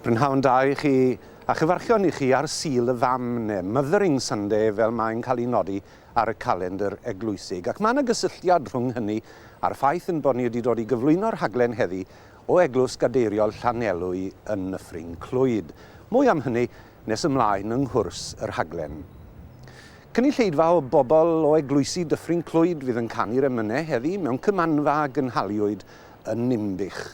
Prynhawn da i chi a chyfarchion i chi ar Sul y Fam, neu Mothering Sunday fel mae'n cael ei nodi ar y calendr eglwysig. Ac mae yna gysylltiad rhwng hynny a'r ffaith yn bod ni wedi dod i gyflwyno'r rhaglen heddi o Eglwys Gadeiriol Llanelwy yn Nyffryn Clwyd. Mwy am hynny nes ymlaen yng nghwrs y rhaglen. Cynulleidfa o bobl o eglwysi Dyffryn Clwyd fydd yn canu'r emynau heddi mewn cymanfa a gynhaliwyd yn Ninbych.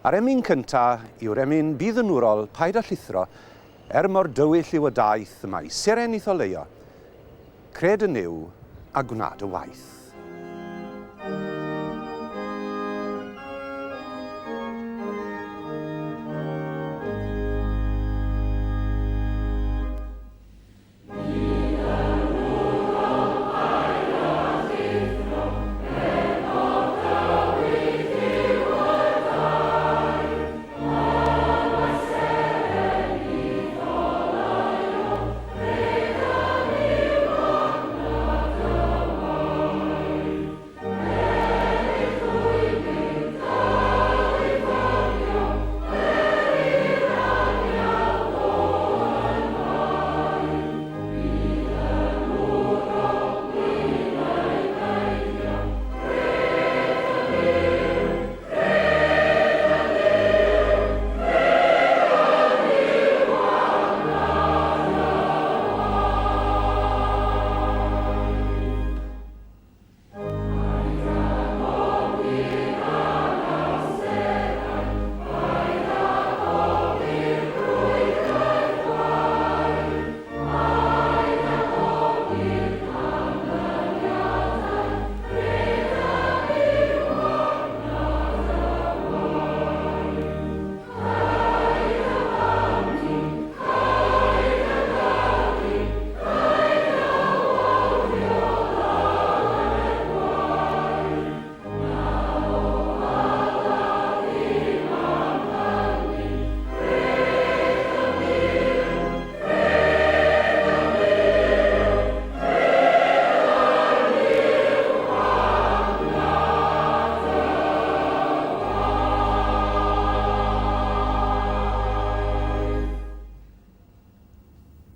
A'r emyn cynta yw'r emyn Bydd yn wrol, paid â llithro, er mor dywyll yw y daith, y mae seren i'th oleuo. Cred yn Nuw a gwna dy waith.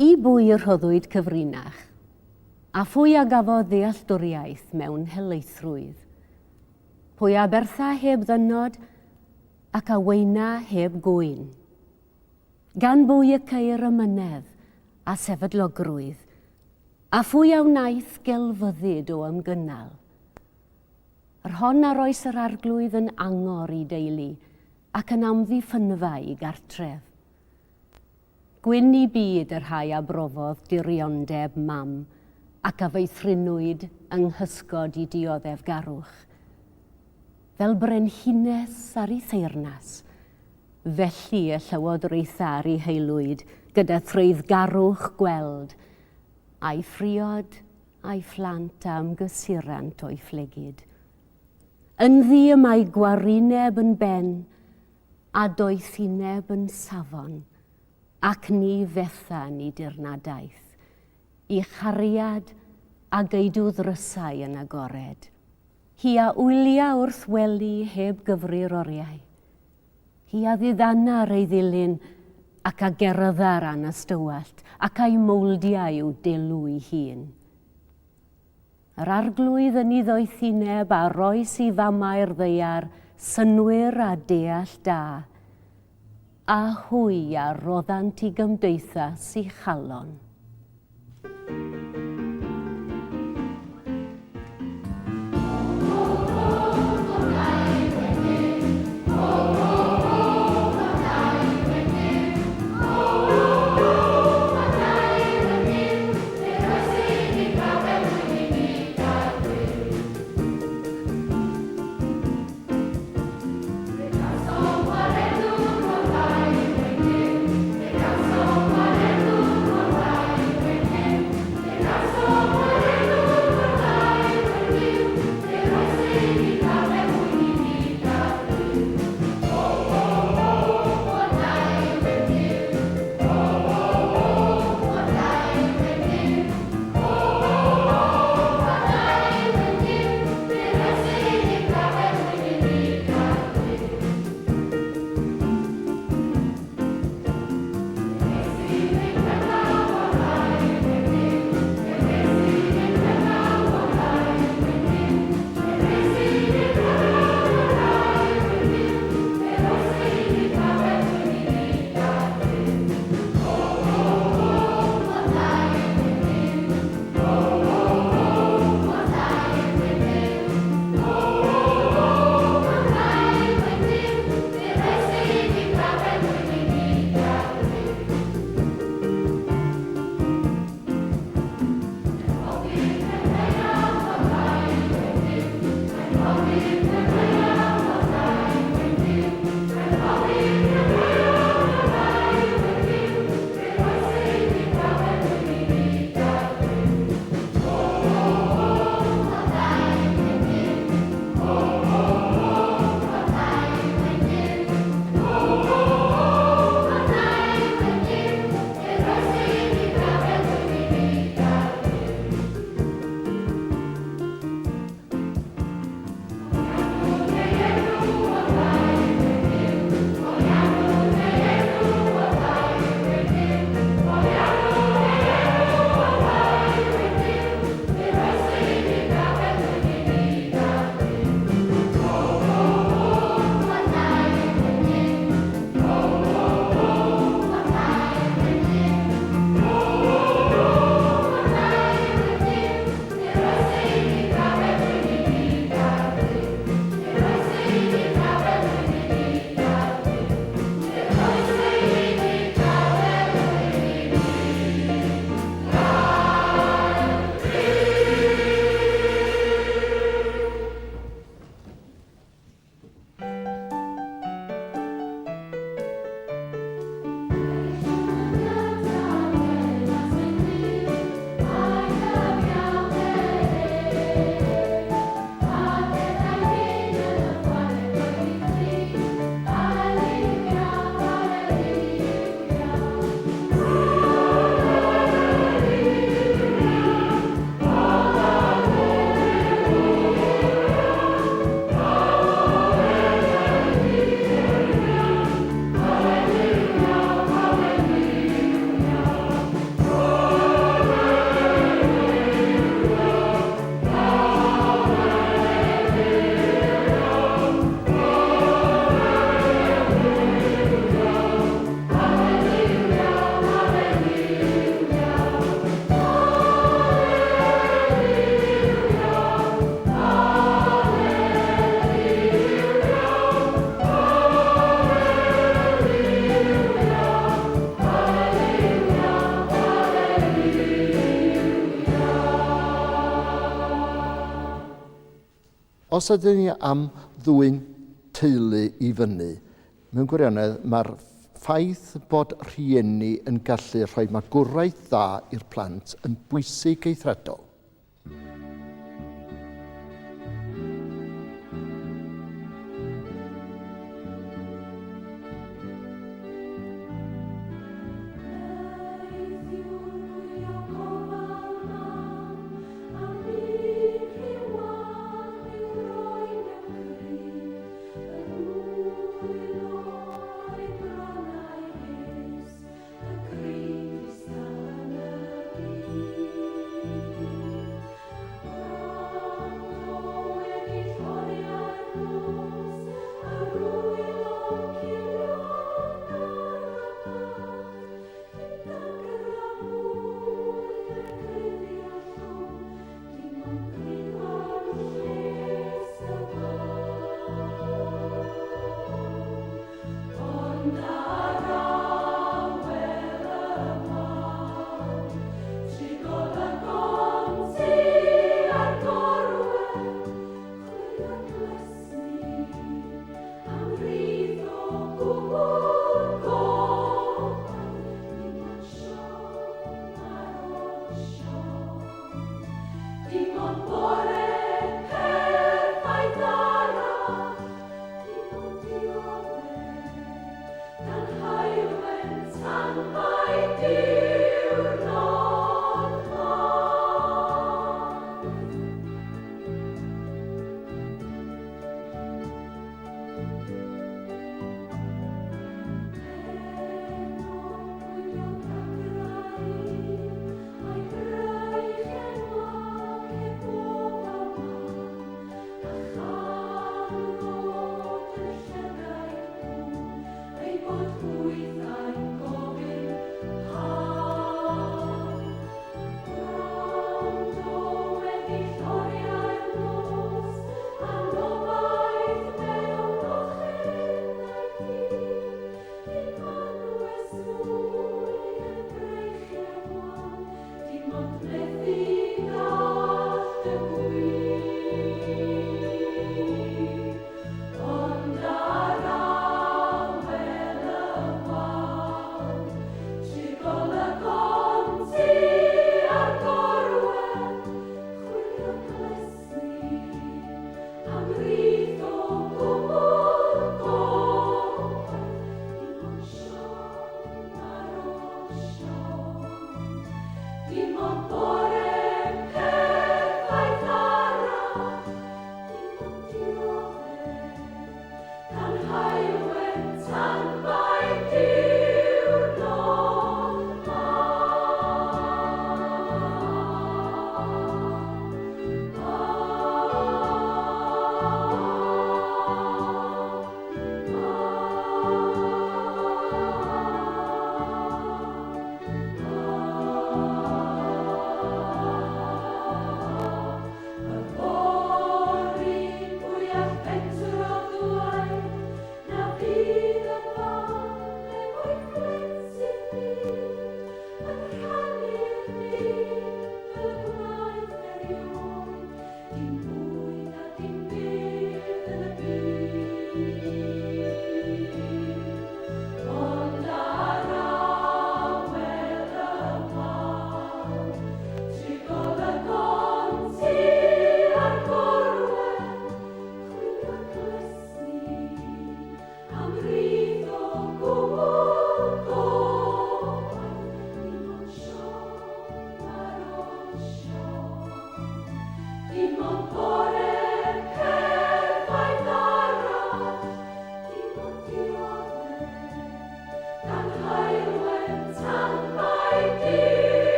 I bwy y rhoddwyd cyfrinach, a phwy a gafodd ddealltwriaeth mewn helaethrwydd? Pwy a bertha heb ddynod, ac a weina heb gŵyn? Gan bwy y ceir ymynedd a sefydlogrwydd, a phwy a wnaeth gelfyddyd o ymgynnal? Yr hon a roes yr Arglwydd yn angor i deulu, ac yn amddiffynfa i gartref. Gwyn i byd y rhai a brofodd diriondeb mam ac a feithrinwyd yng nghysgod i dioddefgarwch. Fel brenhines ar ei theyrnas, felly y llywodraetha ar ei haelwyd gyda threiddgarwch gweld, a'i phriod a'i phlant a ymgysurant o'i phlegid. Ynddi y mae gwarineb yn ben, a doethineb yn safon, ac ni fetha ni dirnadaeth, i chariad a geidw ddrysau yn agored. Hi a wylia wrth wely heb gyfri'r oriau. Hi a ddiddana ar ei ddilyn, ac a gerydda ar anystywallt, ac a'i mowldia i'w delw ei hun. Yr Arglwydd yn ei ddoethineb a roes i famau'r ddaear synnwyr a deall da, a hwy a roddant i gymdeithas i chalon. Os ydyn ni am ddwyn teulu i fyny, mewn gwirionedd mae'r ffaith bod rhieni yn gallu rhoi magwraeth dda i'r plant yn bwysig eithriadol.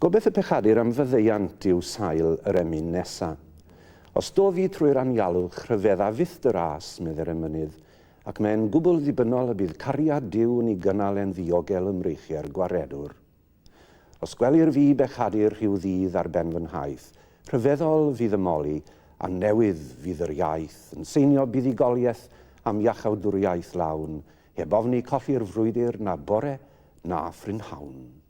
Gobeith y pechadur am faddeuant yw sail yr emyn nesa. Os dof fi trwy'r anialwch, rhyfedda fyth dy ras, medde'r emynydd, ac mae'n gwbl ddibynnol y bydd cariad Duw yn ei gynnal e'n ddiogel ym mreichiau'r Gwaredwr. Os gwelir fi bechadur rhyw ddydd ar ben fy nhaith, rhyfeddol fydd y moli, a newydd fydd yr iaith, yn seinio buddugoliaeth am iachawdwriaeth lawn, heb ofni colli'r frwydr na bore na phrynhawn.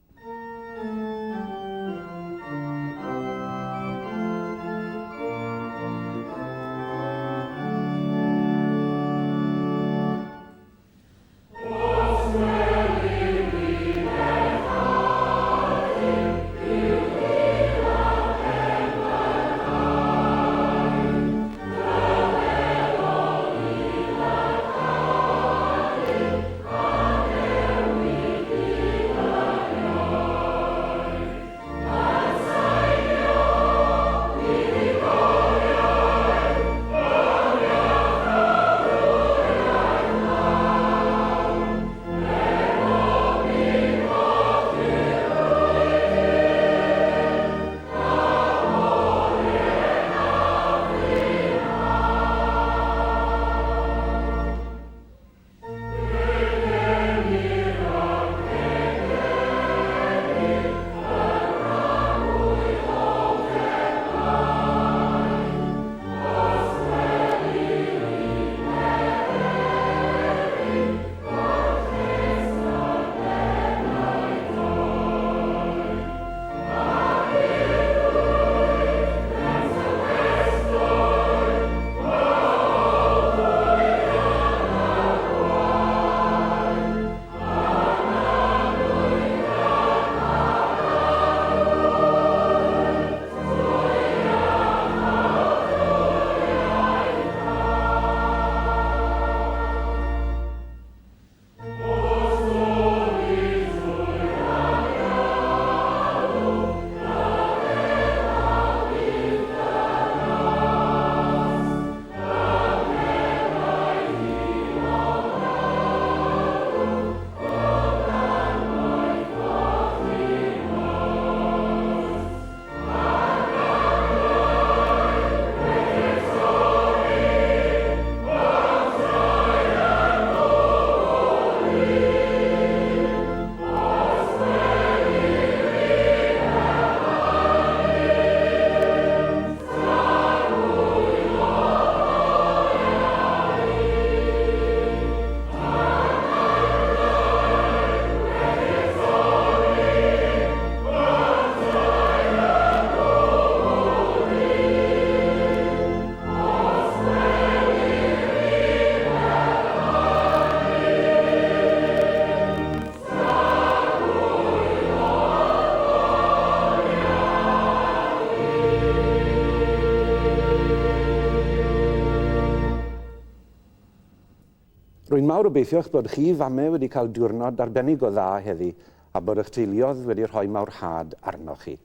Rwy'n mawr obeithio eich bod chi, famau, wedi cael diwrnod arbennig o dda heddi a bod eich teuluodd wedi rhoi mawrhad arnoch chi.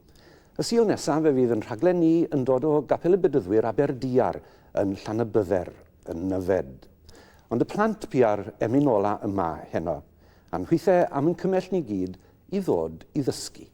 Y Sul nesaf fe fydd yn rhaglen ni yn dod o Gapel y Bedyddwyr Aberdiar yn Llanybydder, yn Nyfed. Ond y plant pia'r emyn ola yma heno, a'n hwythau am yn cymell ni gyd i ddod i ddysgu.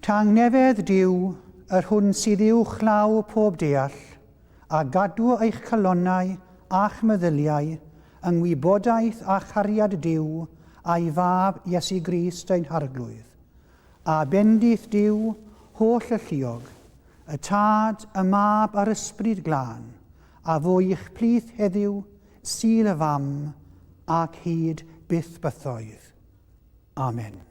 Tangnefedd Duw, yr hwn sydd uwch law pob deall, a gadw eich calonnau a'ch meddyliau yng ngwybodaeth a chariad Duw a'i Fab Iesu Grist ein Harglwydd. A bendith Duw, holl alluog, y Tad, y Mab a'r Ysbryd Glân, a fo i'ch plith heddiw, Sul y Fam, ac hyd byth bythoedd. Amen.